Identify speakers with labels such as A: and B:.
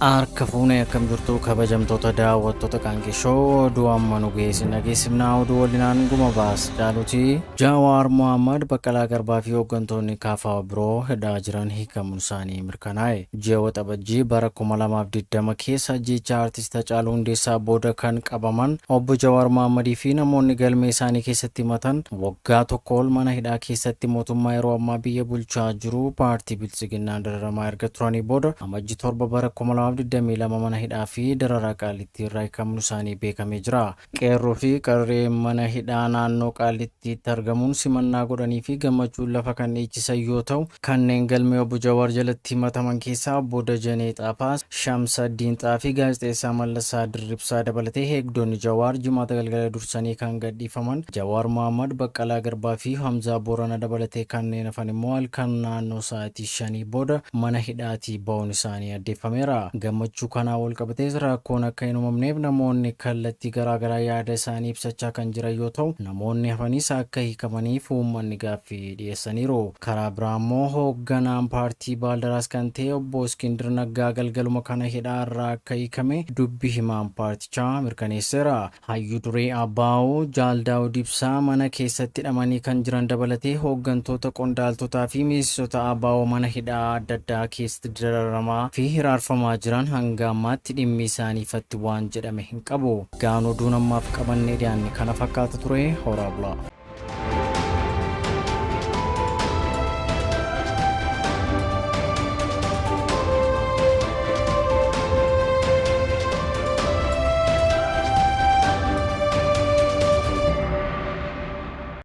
A: Harka fuunee akkam jirtu kabajamtoota daawwattoota Qaanqishoo oduu amma nu geessina geessifnaa oduu waliinaan guma baas jaaluti. Jawaar Mohammad, Baqqalaa Garbaa fi hooggantoonni KFO biroo hidhaa jiran hiikamuun isaanii mirkanaa'e. Ji'a Waxabajjii bara 2020 keessa ajjeechaa artist Hacaaluu Hundeessaa booda kan qabaman obbo Jawaar Mohammadii fi namoonni galmee isaanii keessatti himatan waggaa tokko ol mana hidhaa keessatti mootummaa yeroo ammaa biyya bulchaa jiru paartii Biltsiginnaan dararamaa erga turanii booda Amajjii 7 bara 2022 mana hidhaa fi dararaa Qaallittii irraa hiikamuun isaanii beekamee jira. Qeerroo fi qarreen mana hidhaa naannoo Qaallittiitti argamuun simannaa godhanii fi gammachuun lafa kan dhiichisan yoo ta'u, kanneen galmee obbo Jawaar jalatti himataman keessaa obbo Dajanee Xaafaa, Shamsaddiin Xaafii, gaazexeessaa Mallasaa Dirribsaa dabalatee eegdonni Jawaar Jimaata galgala dursanii kan gadhiifaman Jawaar Mohammad, Baqqalaa Garbaa fi Hamzaa Boorana dabalatee kanneen hafan immoo halkan naannoo sa'aatii shanii booda mana hidhaatii ba'uun isaanii addeeffameera. Gammachuu kanaa walqabatees rakkoon akka hin uumamneef namoonni kallattii garaagaraa yaada isaanii ibsachaa kan jiran yoo ta'u, namoonni hafanis akka hiikamaniif uummanni gaaffii dhiyeessaniiru. Karaa biraa immoo hoogganaan paartii Baaldaraas kan ta'e obbo Iskindir Naggaa galgaluma kana hidhaa irraa akka hiikame dubbi himaan paartichaa mirkaneesseera. Hayyuu duree ABO Jaal Daawud Ibsaa mana keessatti hidhamanii kan jiran dabalatee hooggantoota, qondaaltotaa fi miseensota ABO mana hidhaa adda addaa keessatti dararamaa fi hiraarfamaa jiran hanga ammaatti dhimmi isaanii ifatti waan jedhame hin qabu. Gaan oduun ammaaf qabannee dhiyaanne kana fakkaata ture, horaa bulaa.